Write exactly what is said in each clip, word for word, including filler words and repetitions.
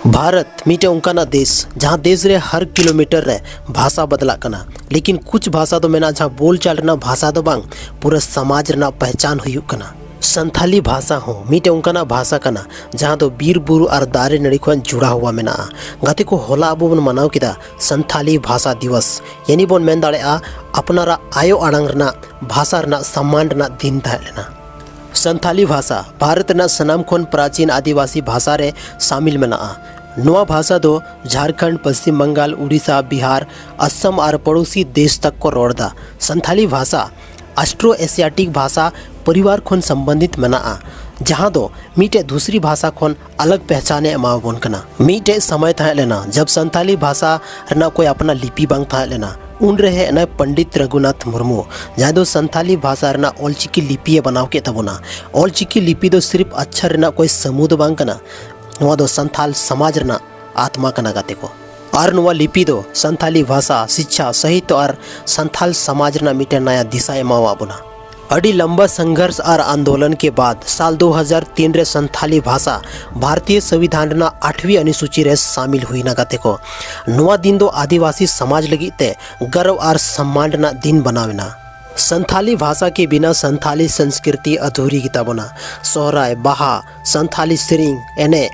ᱵᱷᱟᱨᱚᱛ ᱢᱤᱫᱴᱮᱱ ᱚᱱᱠᱟᱱᱟᱜ ᱫᱮᱥ, ᱡᱟᱦᱟᱸ ᱫᱮᱥ ᱨᱮ ᱦᱟᱨ ᱠᱤᱞᱳᱢᱤᱴᱟᱨ ᱨᱮ ᱵᱷᱟᱥᱟ ᱵᱚᱫᱞᱟᱜ ᱠᱟᱱᱟ, ᱞᱮᱠᱤᱱ ᱠᱩᱪ ᱵᱷᱟᱥᱟ ᱫᱚ ᱢᱮᱱᱟᱜᱼᱟ ᱡᱟᱦᱟᱸ ᱵᱳᱞᱪᱟᱞ ᱨᱮᱱᱟᱜ ᱵᱷᱟᱥᱟ ᱫᱚ ᱵᱟᱝ, ᱯᱩᱨᱟᱹ ᱥᱚᱢᱟᱡᱽ ᱨᱮᱱᱟᱜ ᱯᱮᱦᱪᱟᱱ ᱦᱩᱭᱩᱜ ᱠᱟᱱᱟ᱾ ᱥᱟᱱᱛᱷᱟᱞᱤ ᱵᱷᱟᱥᱟ ᱦᱚᱸ ᱢᱤᱫᱴᱮᱱ ᱚᱱᱠᱟᱱᱟᱜ ᱵᱷᱟᱥᱟ ᱠᱟᱱᱟ ᱡᱟᱦᱟᱸ ᱫᱚ ᱵᱤᱨ ᱵᱩᱨᱩ ᱟᱨ ᱫᱟᱨᱮ ᱱᱟᱹᱲᱤ ᱠᱷᱚᱱ ᱡᱩᱲᱟᱣ ᱦᱩᱣᱟ ᱢᱮᱱᱟᱜᱼᱟ᱾ ᱜᱟᱛᱮ ᱠᱚ, ᱦᱚᱞᱟ ᱟᱵᱚ ᱵᱚᱱ ᱢᱟᱱᱟᱣ ᱠᱮᱫᱟ ᱥᱟᱱᱛᱷᱟᱞᱤ ᱵᱷᱟᱥᱟ ᱫᱤᱣᱚᱥ, ᱭᱟᱱᱤ ᱵᱚᱱ ᱢᱮᱱ ᱫᱟᱲᱮᱭᱟᱜᱼᱟ ᱟᱯᱱᱟᱨᱟᱜ ᱟᱭᱳ ᱟᱲᱟᱝ ᱨᱮᱱᱟᱜ ᱵᱷᱟᱥᱟ ᱨᱮᱱᱟᱜ ᱥᱚᱢᱢᱟᱱ ᱨᱮᱱᱟᱜ ᱫᱤᱱ ᱛᱟᱦᱮᱸ ᱞᱮᱱᱟ᱾ ᱥᱟᱱᱛᱷᱟᱞᱤ ᱵᱷᱟᱥᱟ ᱵᱷᱟᱨᱚᱛ ᱨᱮᱱᱟᱜ ᱥᱟᱱᱟᱢ ᱠᱷᱚᱱ ᱯᱨᱟᱪᱤᱱ ᱟᱹᱫᱤᱵᱟᱹᱥᱤ ᱵᱷᱟᱥᱟ ᱨᱮ ᱥᱟᱢᱤᱞ ᱢᱮᱱᱟᱜᱼᱟ᱾ ᱱᱚᱣᱟ ᱵᱷᱟᱥᱟ ᱫᱚ ᱡᱷᱟᱲᱠᱷᱚᱸᱰ, ᱯᱚᱥᱪᱤᱢ ᱵᱟᱝᱜᱟᱞ, ᱩᱰᱤᱥᱟ, ᱵᱤᱦᱟᱨ, ᱟᱥᱟᱢ ᱟᱨ ᱯᱚᱲᱳᱥᱤ ᱫᱮᱥ ᱛᱟᱠ ᱠᱚ ᱨᱚᱲ ᱮᱫᱟ᱾ ᱥᱟᱱᱛᱷᱟᱞᱤ ᱵᱷᱟᱥᱟ ᱟᱥᱴᱨᱳ ᱮᱥᱤᱭᱟᱴᱤᱠ ᱵᱷᱟᱥᱟ ᱯᱚᱨᱤᱵᱟᱨ ᱠᱷᱚᱱ ᱥᱚᱢᱵᱚᱱᱫᱷᱤᱛ ᱢᱮᱱᱟᱜᱼᱟ, ᱡᱟᱦᱟᱸ ᱫᱚ ᱢᱤᱫᱴᱮᱡ ᱫᱩᱥᱨᱤ ᱵᱷᱟᱥᱟ ᱠᱷᱚᱱ ᱟᱞᱟᱜᱽ ᱯᱮᱦᱪᱟᱱ ᱮ ᱮᱢᱟᱣᱟᱵᱚᱱ ᱠᱟᱱᱟ᱾ ᱢᱤᱫᱴᱮᱡ ᱥᱚᱢᱚᱭ ᱛᱟᱦᱮᱸ ᱞᱮᱱᱟ ᱡᱟᱵ ᱥᱟᱱᱛᱷᱟᱞᱤ ᱵᱷᱟᱥᱟ ᱨᱮᱱᱟᱜ ᱠᱳᱭ ᱟᱯᱱᱟ ᱞᱤᱯᱤ ᱵᱟᱝ ᱛᱟᱦᱮᱸ ᱞᱮᱱᱟ, ᱩᱱᱨᱮ ᱦᱮᱡ ᱮᱱᱟᱭ ᱯᱚᱱᱰᱤᱛ ᱨᱚᱜᱷᱩᱱᱟᱛᱷ ᱢᱩᱨᱢᱩ, ᱡᱟᱦᱟᱸᱭ ᱫᱚ ᱥᱟᱱᱛᱷᱟᱞᱤ ᱵᱷᱟᱥᱟ ᱨᱮᱱᱟᱜ ᱚᱞᱪᱤᱠᱤ ᱞᱤᱯᱤ ᱮ ᱵᱮᱱᱟᱣ ᱠᱮᱫ ᱛᱟᱵᱚᱱᱟ᱾ ᱚᱞᱪᱤᱠᱤ ᱞᱤᱯᱤ ᱫᱚ ᱥᱤᱨᱯ ᱟᱪᱪᱷᱟᱨ ᱨᱮᱱᱟᱜ ᱠᱳᱭ ᱥᱟᱢᱩ ᱫᱚ ᱵᱟᱝ ᱠᱟᱱᱟ, ᱱᱚᱣᱟ ᱫᱚ ᱥᱟᱱᱛᱷᱟᱞ ᱥᱚᱢᱟᱡᱽ ᱨᱮᱱᱟᱜ ᱟᱛᱢᱟ ᱠᱟᱱᱟ ᱜᱟᱛᱮ ᱠᱚ᱾ ᱟᱨ ᱱᱚᱣᱟ ᱞᱤᱯᱤ ᱫᱚ ᱥᱟᱱᱛᱷᱟᱞᱤ ᱵᱷᱟᱥᱟ, ᱥᱤᱪᱪᱷᱟ, ᱥᱟᱦᱤᱛᱛᱚ ᱟᱨ ᱥᱟᱱᱛᱷᱟᱞ ᱥᱚᱢᱟᱡᱽ ᱨᱮᱱᱟᱜ ᱢᱤᱫᱴᱮᱱ ᱱᱟᱭᱟ ᱫᱤᱥᱟ ᱮᱢᱟᱣᱟᱫ ᱵᱚᱱᱟ᱾ ᱟᱹᱰᱤ ᱞᱟᱢᱵᱟ ᱥᱚᱝᱜᱷᱚᱨᱥ ᱟᱨ ᱟᱱᱫᱳᱞᱚᱱ ᱠᱮ ᱵᱟᱫ ᱥᱟᱞ ᱫᱩ ᱦᱟᱡᱟᱨ ᱛᱤᱱ ᱨᱮ ᱥᱟᱱᱛᱷᱟᱞᱤ ᱵᱷᱟᱥᱟ ᱵᱷᱟᱨᱚᱛᱤᱭᱚ ᱥᱚᱝᱵᱤᱫᱷᱟᱱ ᱨᱮᱱᱟᱜ ᱟᱴᱷᱣᱤ ᱚᱱᱩᱥᱩᱪᱤ ᱨᱮ ᱥᱟᱢᱤᱞ ᱦᱩᱭᱱᱟ ᱜᱟᱛᱮ ᱠᱚ᱾ ᱱᱚᱣᱟ ᱫᱤᱱ ᱫᱚ ᱟᱹᱫᱤᱵᱟᱹᱥᱤ ᱥᱚᱢᱟᱡᱽ ᱞᱟᱹᱜᱤᱫ ᱛᱮ ᱜᱚᱨᱚᱵ ᱟᱨ ᱥᱚᱢᱢᱟᱱ ᱨᱮᱱᱟᱜ ᱫᱤᱱ ᱵᱮᱱᱟᱣ ᱮᱱᱟ᱾ ᱥᱟᱱᱛᱷᱟᱞᱤ ᱵᱷᱟᱥᱟ ᱠᱮ ᱵᱤᱱᱟ ᱥᱟᱱᱛᱷᱟᱞᱤ ᱥᱚᱝᱥᱠᱨᱤᱛᱤ ᱟᱫᱷᱩᱨᱤ ᱜᱮᱛᱟ ᱵᱚᱱᱟ᱾ ᱥᱚᱦᱨᱟᱭ, ᱵᱟᱦᱟ, ᱥᱟᱱᱛᱷᱟᱞᱤ ᱥᱮᱨᱮᱧ, ᱮᱱᱮᱡ,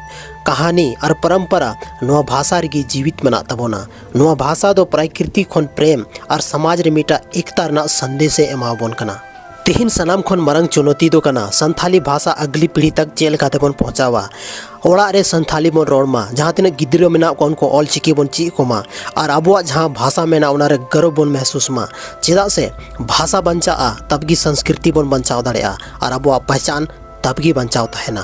ᱠᱟᱦᱟᱱᱤ ᱟᱨ ᱯᱚᱨᱚᱢᱯᱚᱨᱟ ᱱᱚᱣᱟ ᱵᱷᱟᱥᱟ ᱨᱮᱜᱮ ᱡᱤᱣᱤᱛ ᱢᱮᱱᱟᱜ ᱛᱟᱵᱚᱱᱟ᱾ ᱱᱚᱣᱟ ᱵᱷᱟᱥᱟ ᱫᱚ ᱯᱨᱟᱠᱨᱤᱛᱤ ᱠᱷᱚᱱ ᱯᱨᱮᱢ ᱟᱨ ᱥᱚᱢᱟᱡᱽ ᱨᱮ ᱢᱤᱫᱴᱟᱝ ᱮᱠᱛᱟ ᱨᱮᱱᱟᱜ ᱥᱟᱸᱫᱮᱥ ᱮ ᱮᱢᱟᱵᱚᱱ ᱠᱟᱱᱟ᱾ ᱛᱮᱦᱮᱧ ᱥᱟᱱᱟᱢ ᱠᱷᱚᱱ ᱢᱟᱨᱟᱝ ᱪᱩᱱᱚᱛᱤ ᱫᱚ ᱠᱟᱱᱟ ᱥᱟᱱᱛᱷᱟᱞᱤ ᱵᱷᱟᱥᱟ ᱟᱜᱽᱞᱤ ᱯᱤᱲᱦᱤ ᱛᱟᱠ ᱪᱮᱫ ᱞᱮᱠᱟ ᱛᱮᱵᱚᱱ ᱯᱚᱦᱪᱟᱣᱟ᱾ ᱚᱲᱟᱜ ᱨᱮ ᱥᱟᱱᱛᱷᱟᱞᱤ ᱵᱚᱱ ᱨᱚᱲ ᱢᱟ, ᱡᱟᱦᱟᱸ ᱛᱤᱱᱟᱹᱜ ᱜᱤᱫᱽᱨᱟᱹ ᱢᱮᱱᱟᱜ ᱠᱚᱣᱟ ᱩᱱᱠᱩ ᱚᱞ ᱪᱤᱠᱤ ᱵᱚᱱ ᱪᱮᱫ ᱟᱠᱚ ᱢᱟ, ᱟᱨ ᱟᱵᱚᱣᱟᱜ ᱡᱟᱦᱟᱸ ᱵᱷᱟᱥᱟ ᱢᱮᱱᱟᱜᱼᱟ ᱚᱱᱟ ᱨᱮ ᱜᱚᱨᱚᱵ ᱵᱚᱱ ᱢᱮᱦᱥᱩᱥ ᱢᱟ᱾ ᱪᱮᱫᱟᱜ ᱥᱮ ᱵᱷᱟᱥᱟ ᱵᱟᱧᱪᱟᱜᱼᱟ ᱛᱟᱵ ᱜᱮ ᱥᱚᱝᱥᱠᱨᱤᱛᱤ ᱵᱚᱱ ᱵᱟᱧᱪᱟᱣ ᱫᱟᱲᱮᱭᱟᱜᱼᱟ ᱟᱨ ᱟᱵᱚᱣᱟᱜ ᱯᱮᱦᱪᱟᱱ ᱛᱟᱵ ᱜᱮ ᱵᱟᱧᱪᱟᱣ ᱛᱟᱦᱮᱱᱟ᱾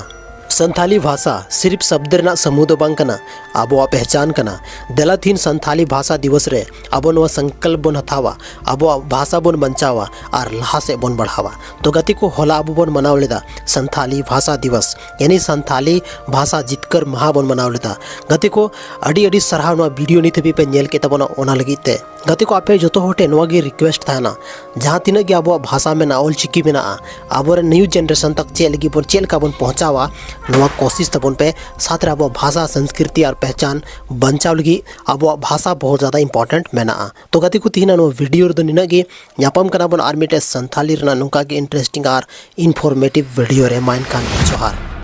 ᱥᱟᱱᱛᱷᱟᱞᱤ ᱵᱷᱟᱥᱟ ᱥᱤᱨᱯ ᱥᱚᱵᱫ ᱨᱮᱱᱟᱜ ᱥᱟᱢᱩ ᱫᱚ ᱵᱟᱝ ᱠᱟᱱᱟ, ᱟᱵᱚᱣᱟᱜ ᱯᱮᱦᱪᱟᱱ ᱠᱟᱱᱟ᱾ ᱫᱮᱞᱟ ᱛᱤᱦᱤᱧ ᱥᱟᱱᱛᱷᱟᱞᱤ ᱵᱷᱟᱥᱟ ᱫᱤᱣᱚᱥ ᱨᱮ ᱟᱵᱚ ᱱᱚᱣᱟ ᱥᱚᱝᱠᱚᱞᱯ ᱵᱚᱱ ᱦᱟᱛᱟᱣᱟ, ᱟᱵᱚᱣᱟᱜ ᱵᱷᱟᱥᱟ ᱵᱚᱱ ᱵᱟᱧᱪᱟᱣᱟ ᱟᱨ ᱞᱟᱦᱟ ᱥᱮᱫ ᱵᱚᱱ ᱵᱟᱲᱦᱟᱣᱟ᱾ ᱛᱚ ᱜᱟᱛᱮ ᱠᱚ, ᱦᱚᱞᱟ ᱟᱵᱚ ᱵᱚᱱ ᱢᱟᱱᱟᱣ ᱞᱮᱫᱟ ᱥᱟᱱᱛᱷᱟᱞᱤ ᱵᱷᱟᱥᱟ ᱫᱤᱣᱚᱥ, ᱭᱟᱱᱤ ᱥᱟᱱᱛᱷᱟᱞᱤ ᱵᱷᱟᱥᱟ ᱡᱤᱛᱠᱟᱹᱨ ᱢᱟᱦᱟ ᱵᱚᱱ ᱢᱟᱱᱟᱣ ᱞᱮᱫᱟ᱾ ᱜᱟᱛᱮ ᱠᱚ, ᱟᱹᱰᱤ ᱟᱹᱰᱤ ᱥᱟᱨᱦᱟᱣ ᱱᱚᱣᱟ ᱵᱷᱤᱰᱤᱭᱳ ᱱᱤᱛ ᱦᱟᱹᱵᱤᱡ ᱯᱮ ᱧᱮᱞ ᱠᱮᱫ ᱛᱟᱵᱚᱱᱟ ᱚᱱᱟ ᱞᱟᱹᱜᱤᱫ ᱛᱮ᱾ ᱜᱟᱛᱮ ᱠᱚ, ᱟᱯᱮ ᱡᱚᱛᱚ ᱦᱚᱲ ᱴᱷᱮᱱ ᱱᱚᱣᱟ ᱜᱮ request ᱛᱟᱦᱮᱱᱟ, ᱡᱟᱦᱟᱸ ᱛᱤᱱᱟᱹᱜ ᱜᱮ ᱟᱵᱚᱣᱟᱜ ᱵᱷᱟᱥᱟ ᱢᱮᱱᱟᱜᱼᱟ, ᱚᱞ ᱪᱤᱠᱤ ᱢᱮᱱᱟᱜᱼᱟ, ᱟᱵᱚᱨᱮᱱ new generation ᱛᱟᱠ ᱪᱮᱫ ᱞᱟᱹᱜᱤᱫ ᱵᱚᱱ, ᱪᱮᱫ ᱞᱮᱠᱟ ᱵᱚᱱ ᱯᱚᱦᱪᱟᱣᱟ, ᱱᱚᱣᱟ ᱠᱳᱥᱤᱥ ᱛᱟᱵᱚᱱ ᱯᱮ, ᱥᱟᱛ ᱨᱮ ᱟᱵᱚᱣᱟᱜ ᱵᱷᱟᱥᱟ, ᱥᱚᱝᱥᱠᱨᱤᱛᱤ ᱟᱨ ᱯᱮᱦᱪᱟᱱ ᱵᱟᱧᱪᱟᱣ ᱞᱟᱹᱜᱤᱫ ᱟᱵᱚᱣᱟᱜ ᱵᱷᱟᱥᱟ ᱵᱚᱦᱩᱛ ᱡᱟᱫᱟ important ᱢᱮᱱᱟᱜᱼᱟ᱾ ᱛᱚ ᱜᱟᱛᱮ ᱠᱚ, ᱛᱤᱦᱤᱧᱟᱜ ᱱᱚᱣᱟ video ᱨᱮᱫᱚ ᱱᱤᱱᱟᱹᱜ ᱜᱮ᱾ ᱧᱟᱯᱟᱢ ᱠᱟᱱᱟ ᱵᱚᱱ ᱟᱨ ᱢᱤᱫᱴᱮᱡ ᱥᱟᱱᱛᱷᱟᱞᱤ ᱨᱮᱱᱟᱜ ᱱᱚᱝᱠᱟ ᱜᱮ interesting ᱟᱨ informative video ᱨᱮ᱾ ᱢᱟ ᱮᱱᱠᱷᱟᱱ ᱡᱚᱦᱟᱨ᱾